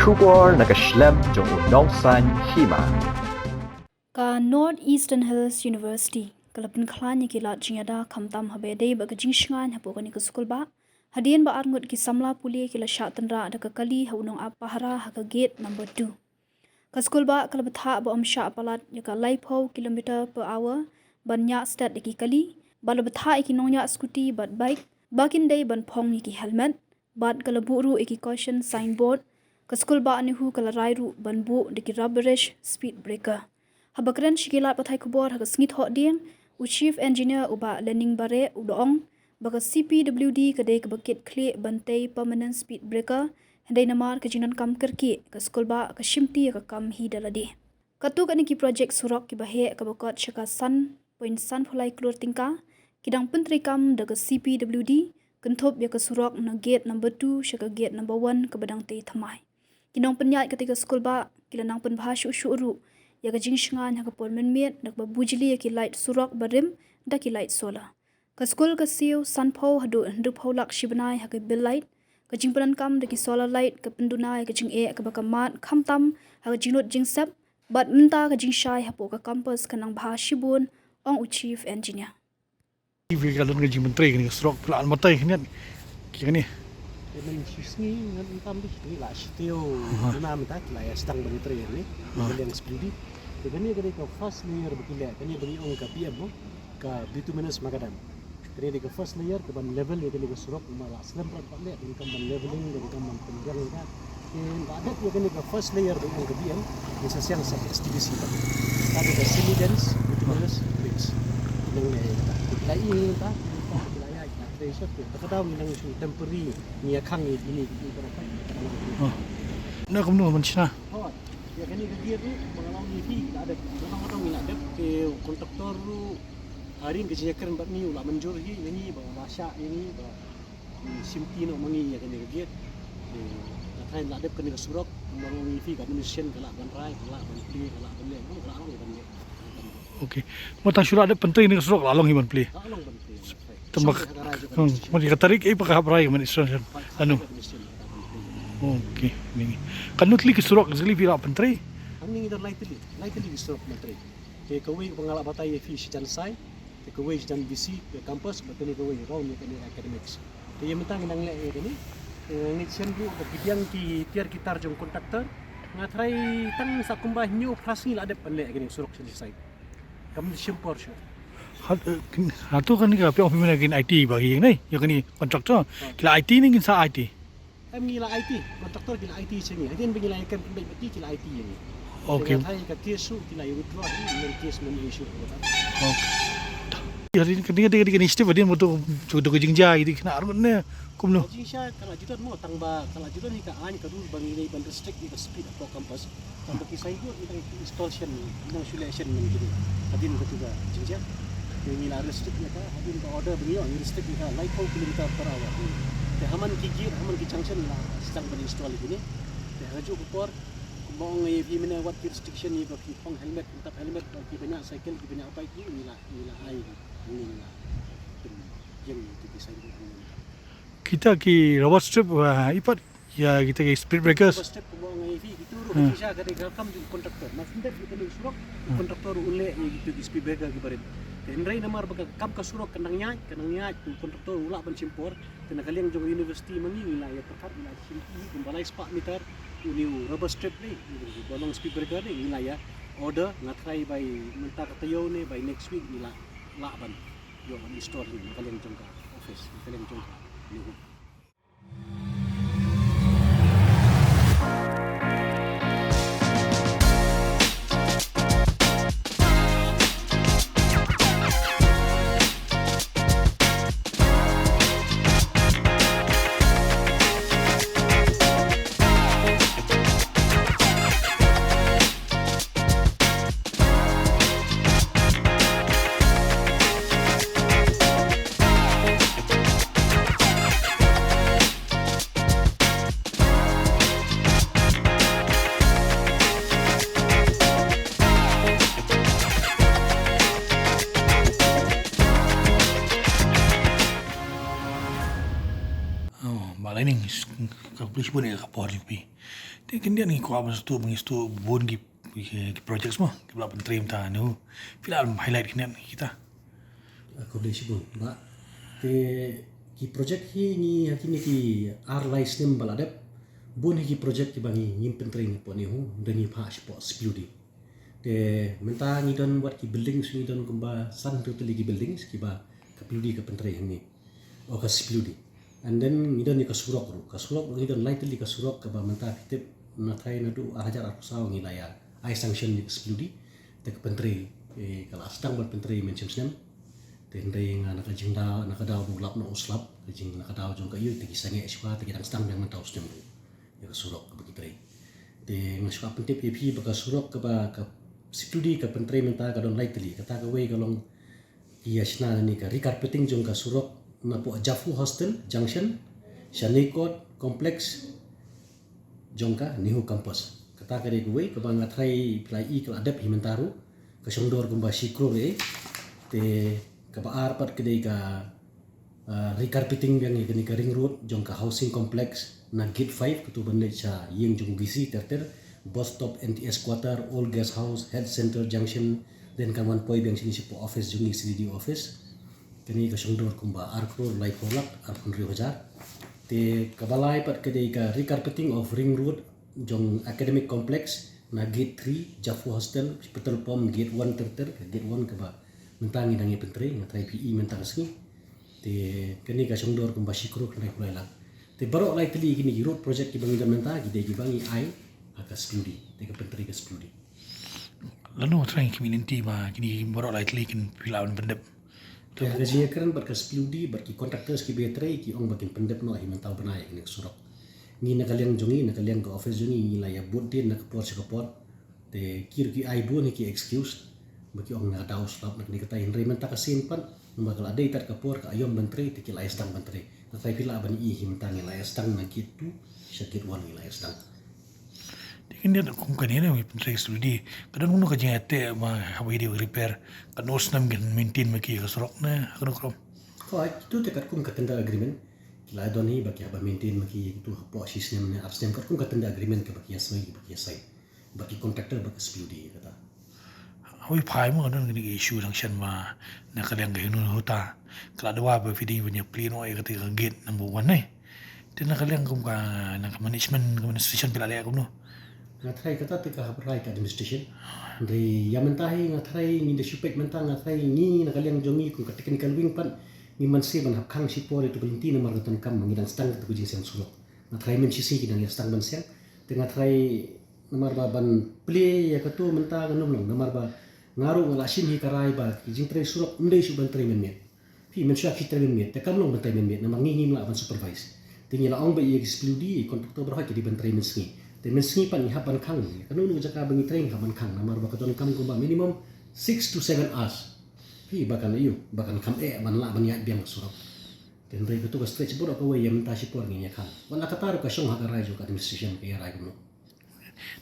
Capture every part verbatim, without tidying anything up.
Khubor na ka shlem jong u nongsaiñ hima. Ka North Eastern Hills University ka la pynkhlaiñ ïa ki lad jingïada khamtam haba ïadei bad ka jingshngaiñ hapoh kane ka skulbah, hadien ba arngut ki samla pule ki la shah tynrah da ka kali ha u nongap pahara ha ka gate number two. Ka skulbah ka la bthah ba ym shah palat ïa ka laiphew kilometer per hour ban ñiah stet ïa ki kali, ba la bthah ïa ki nongñiah scooty bad bike ba kin dei ban phong ïa ki helmet, bad ka la buh ruh ïa ki caution signboard. Ka skulbah NEHU ka la rai ruh ban buh da ki rubberized speed breaker. Haba kren sha ki lad pathai khubor ha ka sngi Thohdieng, u Chief Engineer u Bah Lening Bareh u la ong ba ka C P W D ka dei kaba kit khlieh ban tei permanent speed breaker, hynrei namar ka jingdonkam kyrkieh, ka skulbah ka shimti ïa ka kam hi da lade. Katto katne ki projek surok kiba heh kaba kot sha ka san point san phew lai klur tyngka ki dang pyntreikam da ka C P W D, kynthup ïa ka surok na gate number two sha ka gate number one kaba dang tei thymmai. Ki nongpynïaid katei ka skulbah ki la nang pynbha shuh shuh ruh ïa ka jingshngaiñ ha ka por mynmiet da kaba bujli ïa ki light surok barim da ki light solar. Ka skul ka siew sanphew haduh hynriewphew lak shi bnai ha ka bill light. Ka jingpyndonkam da ki solar light ka pynduna ïa ka jingeh kaba ka mad khamtam ha ka jinglut jingsep, bad mynta ka jingshai hapoh ka campus ka nang bha shibun, ong u Chief Engineer. Ki ka don ka jingmyntri kane ka surok, phi la an batai kane, ki kane. Te men shi sngi ngan tam di, ni la shi teo. Aha. Duna mynta ki la ïa sdang ban trei ni. Aha. Ka liang spring di. Te kane ka dei ka first layer ba ki leh, kane ba ngi ong ka B M mo, ka bituminous macadam. Kane dei ka first layer ka ban level ïa kane ka surok, ma la slem pat ban leh, ban kam ban leveling, ban kam ban pynbiang ïa ka. Te la dep ïa kane ka first layer ba ong ka B M, ngi sa siang sa S T B C ba. Ka dei ka semi dense bituminous bricks. Nang ne ta. La i ta. La ïa ta. Te sha te. Ta ka daw ngi nang shu temporary ngi ïa khang ïa kine ki para ka. Oh. Na kumno man shna? Hoi. Ïa kane ka gear ruh, ba nga la ong ïa phi, la dep. Ba nga la ong ïa la dep, te u contractor ruh, ha ring ka jingïakren bad ngi, u la mynjur hi, ïa ngi, ba u la shah ïa ngi, ba, mm, shimti noh ma ngi ïa kane ka gear. Te, nga tharai la dep kane ka surok, kumba nga ong ïa phi, ka administration ka lah ban rai, ka lah ban plie, ka lah ban leh, ka lah ban leh. Okay. Mo tang shu la dep pyntrei kane ka surok, la long hi ban plie. La long ban plie. Tang ba, hmm, mo ka tarik, eh, ba ka hap rai ka administration. Ano. Okay, ni. Katno tylli ki surok, ki surok phi la pyntrei? Hangne ngi don lai tylli, lai tylli ki surok pyntrei. Te kawei ba nga la batai ïa phi shijan sai, te kawei shijan basic, ka campus, bad kane kawei round ïa kane academics. Te ïa mynta ngi nang leh ïa kane, te ngi shem ruh ba ki biang ki tiar ki tar jong contractor, nga tharai tang sa kumba hynñiew phra sngi la dep ban leh ïa kane surok sha site. Kam shim por shuh. Hat, eh, kin, hato kane ka phi ong phi mynne kin aiti ba ki ne, ïa kane contractor. Ha. Ki la aiti ne kin sa aiti? Em ngi la aiti, contractor ki la aiti sha ngi. Hadien ba ngi la ïa kem pynbeit bad ki, ki la aiti ïa ngi. Okay. Te nga tharai ka case ruh ki la ïa withdraw hi, ïa case mynne issue. Okay. Ïa ri kane, kane, kane initiative hadien ba to, to, to ka jingjia ïa ki khynnah arngut ne kumno? Ka jingshisha ka la ju don mo, tang ba ka la ju don hi ka aiñ ka rule ba ngi dei ban restrict ïa ka speed hapoh campus. Tang ba ki signboard ngi dang install shen, ngi dang shu leh shen mynne kine. Hadien katu ka jingjia. Te ngi la restrict ïa ka, hadien ka order ba ngi ïoh, ngi restrict ïa ka laiphew kilometer per hour. Te ha man ki gate, ha man ki junction la sdang ban install ïa kine. Te ha kajuh ka por, kumba ong ïa phi mynne wat ki restriction ïa ba phi phong helmet, tap helmet, ba ki ba ñiah cycle, ki ba ñiah bike, ngi la, ngi la ai, ngi la pynïeng ïa ki signboard. Kita ki rubber strip, ah, i pat ïa kita ki speed breakers. Rubber strip kumba ong ïa phi, kitu ruh ka jingshisha ka dei ka kam jong u contractor. Naba pyndep ïa kane ka surok, u contractor ruh un leh ïa kitu ki speed breaker kiba rit. Te hynrei namar ba ka kam ka surok ka nang ïaid, ka nang ïaid, te u contractor u lah ban shim por. Te na ka liang jong ka university ma ngi ngi la ïa pyrkhat, ngi la shim ïa kumba lai spah meter, une u rubber strip ne, ba long speed breaker ne, ngi la ïa order, nga tharai bai mynta ka taïew ne bai next week ngi la lah ban ïoh ban install hi na ka liang jong ka office, na ka liang jong ka NEHU. Ka pli shibun ïa ka por jong phi. Te khyndiat ngi kwah ban sngewthuh, ngi sngewthuh bun ki, ki, ki project mo kiba la pyntrei mynta ne. Phi lah highlight khyndiat kita. Khublei shibun bah. Te ki project hi ngi ha kine ki ar lai snem ba la dep, bun hi ki project kiba ngi ngim pyntrei napoh NEHU, da ngi phah shapoh CPWD. Te mynta ngi don wat ki buildings, ngi don kumba san tylli ki buildings kiba ka PWD ka pyntrei hangne. O ka CPWD. And then ngi don ïa ka surok ruh. Ka surok ruh ngi don lai tylli ka surok kaba mynta phi tip, na thai naduh ar hajar arphew saw ngi la ïa ai sanction ïa ka CPWD. Te ka pyntrei, eh, ka la sdang ban pyntrei mynshem snem. Te hynrei nga na ka jingdaw, na ka daw ba u lap noh u slap, ka jing na ka daw jong ka ïew te ki sangeh shuwa te ki dang sdang biang mynta u snem ruh ïa ka surok kaba ki trei. Te nga shu kwah pyntip ïa phi ba ka surok kaba ka CPWD ka pyntrei mynta ka don lai tylli. Kata kawei ka long ki ïa shna ne ka recarpeting jong ka surok napoh Jaffo Hostel Junction sha NEHCOD Complex jong ka NEHU Campus. Kata ka dei kawei kaba nga tharai phi la i ka la dep hi mynta ruh, ka shong dor kumba shi klur eh. Te kaba ar pat ka dei ka, ah, recarpeting biang ïa kane ka ring road jong ka housing complex na gate five, katu ban leit sha ïing jong u DC ter ter, bus stop, NTS quarter, old guest house, health center junction, then kan wan poi biang shane shapoh office jong i CDDO office. Kane ka shong dor kumba ar klur laiphew lak arphew hynriew hajar. Te kaba lai pat ka dei ka recarpeting of ring road jong academic complex na gate three, Jaffo Hostel, petrol pump, gate one ter ter, ka gate one kaba mynta ngi dang ïa pyntrei, nga tharai phi i mynta ka sngi. Te kane ka shong dor kumba shi klur khyndai phew lai lak. Te baroh lai tylli kine ki road project kiba ngi don mynta ki dei kiba ngi ai ha ka CPWD, te ka pyntrei ka CPWD. Lano trai ki minti ba kine baroh lai tylli kin phi lah ban pyndep. Te ha ka jingïakren bad ka CPWD bad ki contractors kiba ïatrei ki ong ba kin pyndep noh hi mynta u bnai ïa kine ki surok. Ngi na ka liang jong ngi, na ka liang ka office jong ngi, ngi la ïa bud dien na ka por sha ka por. Te ki ruh ki ai bun hi ki excuse ba ki ong na ka daw slap na kane katai, hynrei mynta ka sien pat namar ka la dei tad ka por ka aïom ban trei te ki la ïa sdang ban trei. Nga tharai phi lah ban i hi mynta ngi la ïa sdang na gate two sha gate one ngi la ïa sdang. Te khyndiat kum kane ne, ngi pyntrei ka CPWD, ka don kumno ka jingïateh ba haba ki dei repair, katno snem kin maintain ma ki ka surok ne, katno krom? Ko, tu te katkum ka tender agreement. Ki la don hi ba ki hap ban maintain ma ki, tu hapoh shi snem ne ar snem, katkum ka tender agreement kaba ki ïa sign, kaba ki ïa sign bad ki contractor bad ka CPWD kata. Hawei phai mo ka don kane ka issue dang shen ba na ka liang ka hynñiew hynta ka la dawa ba phi dei ban ïa plie noh ïa kata ka gate number one ne. Te na ka liang kum ka, na ka management, ka administration phi la leh kumno? Nga tharai kata te ka hap rai ka administration. Hynrei ïa mynta hi nga tharai ngi da shu peit mynta, nga tharai ngi na ka liang jong ngi kum ka technical wing pat ngi mynsiem ban hap khang shipor ïa tu ka lynti namar ka donkam ba ngi dang sdang katu ka jingsiang surok. Nga tharai mynshisngi ki dang ïa sdang ban siang. Te nga tharai namar ba ban plie ïa katu mynta kan ym long namar ba nga ruh nga la shim hi ka rai ba ki jingtrei surok ym dei shuh ban trei mynmiet. Phi, mynshuwa ki trei mynmiet, te kam long ban trei mynmiet namar ngi ngim lah ban supervise. Te ngi la ong ba ïa ki CPWD, contractor baroh ki dei ban trei mynsngi. Te mynsngi pat ngi hap ban khang, kano kano ka jaka ba ngi trei ngi hap ban khang namar ba ka donkam kumba minimum six to seven hours. Phi, ba kan ïoh, ba kan kham eh ban lah ban ïaid biang ka surok. Te hynrei katu ka stretch baroh kawei ïa mynta shipor ngin ïa khang. Wat la kata ruh ka shong ha ka rai jong ka administration ka ïa rai kumno.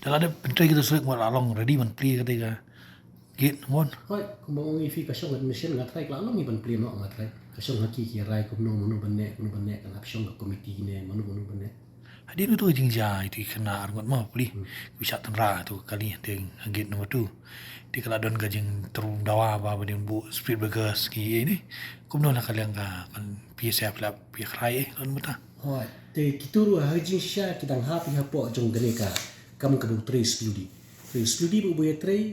Da la dep pyntrei kita surok, wat la long ready ban plie kata ka gate mon. Hooid, kumba ong ïa phi ka shong administration, nga tharai ka la long hi ban plie noh, nga tharai. Ka shong ha ki ki rai kumno, mano ban leh, mano ban leh, kan hap shong ka committee ne, mano mano ban leh. Hadien katu ka jingjia ïa tu ki khynnah arngut ma plie. Hmm. Ki shah tynrah tu ka kali hadien ha gate number two. Te ka la don ka jingtyrwa dawa ba ba dei ban buh speed breakers ki ei ne. Kumno na ka liang ka, kan phi ïa sep lap phi ïa khrai eh, kan mynta. Hooid, te kitu ruh ha ka jingshisha ki dang hap ïa hapoh jong kane ka kam kaba u trei CPWD. Trei CPWD ba u ba ïatrei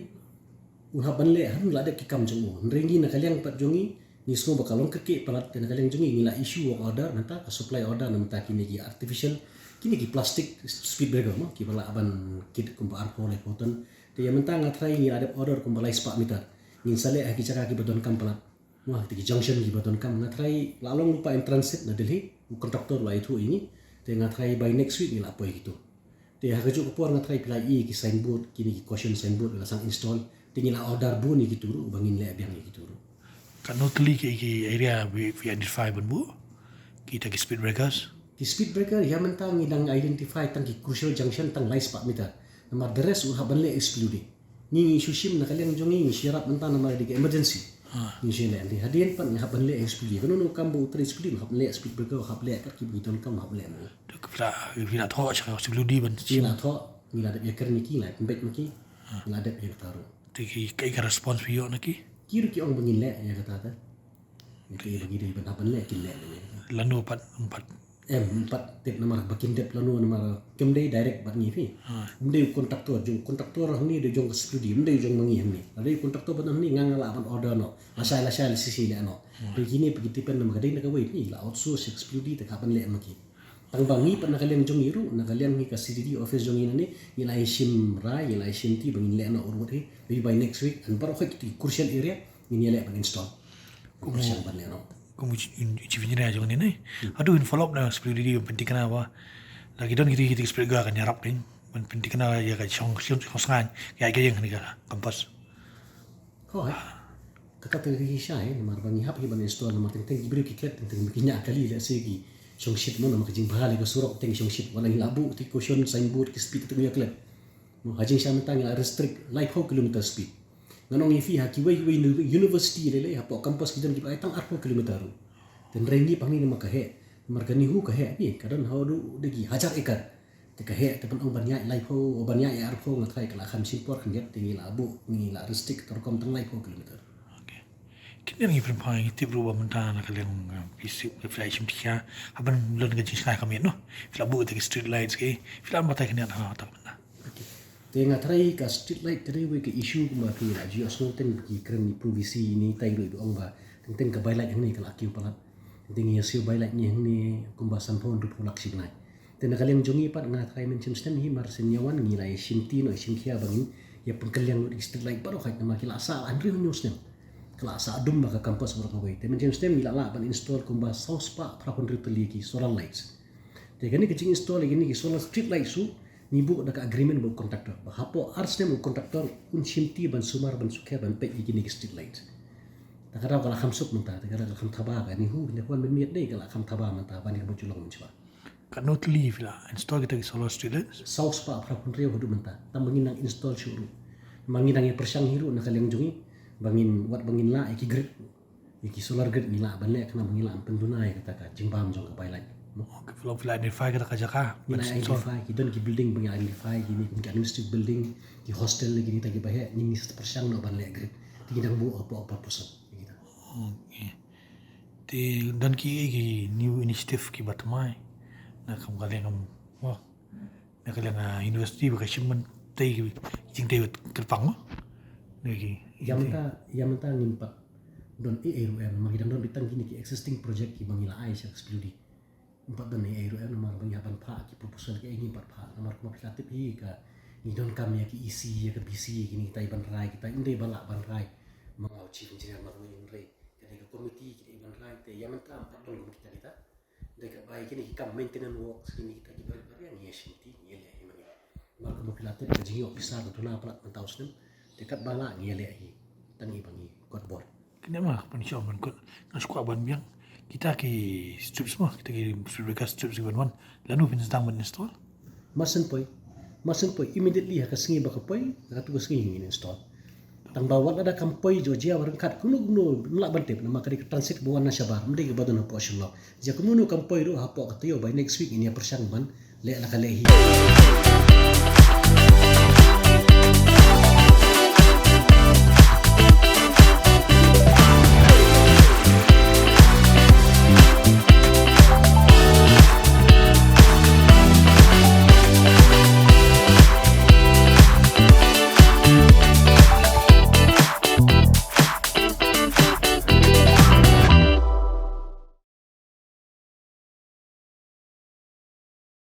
un hap ban leh, ha ruh la dep ki kam jong u. Hynrei ngi na ka liang pat jong ngi, ngi sngew ba ka long kyrkieh palat, te na ka liang jong ngi ngi la issue work order, mynta ka supply order na mynta kine ki artificial, kine ki plastic speed breaker mo, kiba lah ban kit kumba arphew laiphew ton. Te ïa mynta nga tharai ngi la dep order kumba lai spah meter. Ngin sa leh ha ki jaka kiba donkam palat. Mo, te ki junction kiba donkam, nga tharai la long lypa in transit na Delhi, u contractor la ïathuh ïa ngi. Te nga tharai by next week ngi la poi kitu. Te ha kajuh ka por nga tharai phi la i ki signboard, kine ki caution signboard la sdang install. Te ngi la order bun ïa kitu ruh ba ngin leh biang ïa kitu ruh. Katno tylli ki, ki area phi, phi identify ban buh kita ki speed breakers? Ki speed breaker ïa mynta ngi dang identify tang ki crucial junction tang lai spah meter. Namar the rest u hap ban leh CPWD. Ngi ngi shu shim na ka liang jong ngi, ngi shu ïarap mynta namar dei ka emergency. Ngi shu leh hynrei hadien pat ngi hap ban leh ïa ka speed. Kano kano kam ba u trei speed, hap leh speed breaker, hap leh kat kiba ngi donkam hap leh mo. Te ka phi la, phi la thoh sha ka speed ban Ngi la thoh, ngi la dep ïakren ïa ki, la pynbeit ma ki. Ngi la dep ïa kata ruh. Te ki, kaei ka response phi ïoh na ki? Ki ruh ki ong ba ngin leh ïa kata te. Ïa ki ba ki dei ban hap ban leh kin leh. Lano pat, em pat. Em pat tip namar ba kin dep lano namar kim dei direct bad ngi phi. Ym dei u contractor, jong u contractor hangne dei jong ka speed, ym dei jong ma ngi hangne. Lada dei u contractor bad hangne nga nga lah ban order noh. Lashai lashai lashai leh noh. Hynrei kine pat ki depend namar ka dei na kawei phi, la outsource ïa ka speed te ka hap ban leh ma ki. Tang ba ngi pat na ka liang jong ngi ruh, na ka liang ngi ka C D D office jong ngi nangne, ngi la ïashim rai, ngi la ïashim ti ba ngin leh noh ruh hi. Maybe by next week, and baroh hi ki crucial area ngin ïaleh ban install. Kum u chief engineer jong ngi ne. Haduh in follow up na speed area ban pynthikna ba la ki don ki, ki speed area kan ïarap ding ban pynthikna ïa ka shong, shong, shong sngain ïa ka ïing ni ka campus. Hooid. Kata te ka shisha eh, namar ba ngi hap hi ban install namar teng teng ki briew ki klet teng teng ki ñiah kali lehse ki shongshit mo namar ka jingbha ïa ka surok teng shongshit, wat la ngi la buh te ki caution signboard ki speed te ki ïa klet. Mo ha jingshisha mynta ngi la restrict laiphew kilometer speed. Ngan ong ïa phi ha kiwei kiwei university lei lei hapoh campus ki don kiba ai tang arphew kilometer ruh. Te hynrei ngi pat ngi namar ka heh, namar ka NEHU ka heh phi, ka don haduh da ki hajar acre. Te ka heh te ban ong ban ïaid laiphew, ban ïaid arphew nga tharai ka la kham shim por khyndiat te ngi la buh, ngi la restrict ka rukom tang laiphew kilometer. Kine ngi pynphai ngi tip ruh ba mynta na ka liang phi shu phi la shim tkia ha ban lon ka jingshai ka miet noh. Phi la buh te ki street lights ki, phi la batai khyndiat ha ta mynta. Te nga tharai ka street light ka dei wei ka issue kumba phi la ju ïohsngew teng ki kren ni P V C ni tai ruh ong ba teng teng ka bai light hangne ka la kiew palat. Teng ïa siew bai light ni hangne kumba sanphew hynriewphew lak shi bnai. Te na ka liang jong ngi pat nga tharai mynshem snem hi mar shen ïa wan ngi la ïa shim ti noh ïa shim khia ba ngin ïa pynkylliang lut ki street light baroh khat namar ki la sah hynriew hynñiew snem. Ka la sah dum ba ka campus baroh kawei. Te mynshem snem ngi la lah ban install kumba saw spah phra hynriew tylli ki solar lights. Te kane ka jing install ïa kine ki solar street lights ruh ngi buh da ka agreement bad u contractor. Ba hapoh ar snem u contractor un shim ti ban sumar ban sukher ban peit ïa kine ki street lights. Te ka daw ka la kham suk mynta, te ka daw ka la kham thaba ka NEHU, ne kwan mynmiet dei ka la kham thaba mynta ba ne ka bujulong mynshwa. Katno tylli phi la install kita ki solar street lights? Saw spah phra phew hynriew haduh mynta. Tang ba ngin nang install shuh ruh. Ba ngin nang ïa pyrshang hi ruh na ka liang jong ngi. Ba ngin wat ba ngin lah ïa ki grid. Ïa ki solar grid ngi lah ban leh khnang ba ngin lah pynduna ïa kata ka jingbam jong ka bai light. Phi la, phi la identify kata ka jaka? Ngi la identify ki don ki building ba ngi la identify kine ki administrative building, ki hostel kine kita kiba heh, ngin sa pyrshang noh ban leh grid. Te ngi dang buh hapoh proposal ïa kita. Te don kiei ki new initiative kiba thymmai na ka liang, na ka liang university ba ka shim ban tei ki jingtei kyrpang mo? Ïa mynta, ïa mynta ngim pat don ei ei ruh em, namar ngi dang don beit tang kine ki existing project kiba ngi la ai sha ka S W D. Ngim pat don ei ei ruh em namar ba ngi hap ban phah ki proposal kiei ngim pat phah namar kumba phi la tip hi ka ngi donkam ïa ki E C ïa ka B C ïa kine kitai ban rai kitai, ym dei ba lah ban rai ma nga u chief engineer ma nga hynrei ka dei ka committee ki dei ban rai. Te ïa mynta ngim pat don kum kita kita. Dei ka bai kine ki kam maintenance works kine kita ki barit barit ngi ïa shim ti ngi ïa leh hi ma ngi. Namar kumba phi la tip ka jingïoh pisa ka duna palat mynta u snem. Te katba lah ngi ïa leh hi tang i ba ngi kot bor. Kine ma pynshong ban kot nga shu kwah ban biang kita ki strips ma kita ki speed breaker strips ki ban wan lano phin sdang ban install. Mar shen poi, mar shen poi immediately ha ka sngi ba ka poi ha katu ka sngi ngin install. Tang ba wat lada kam poi jong jia ba ryngkat kumno kumno ym lah ban tip namar ka dei ka transit ba wan na shabar ym dei kaba don hapoh Shillong. Jia kumno kam poi ruh hapoh ka taïew by next week ngin ïa pyrshang ban leh la ka leh hi.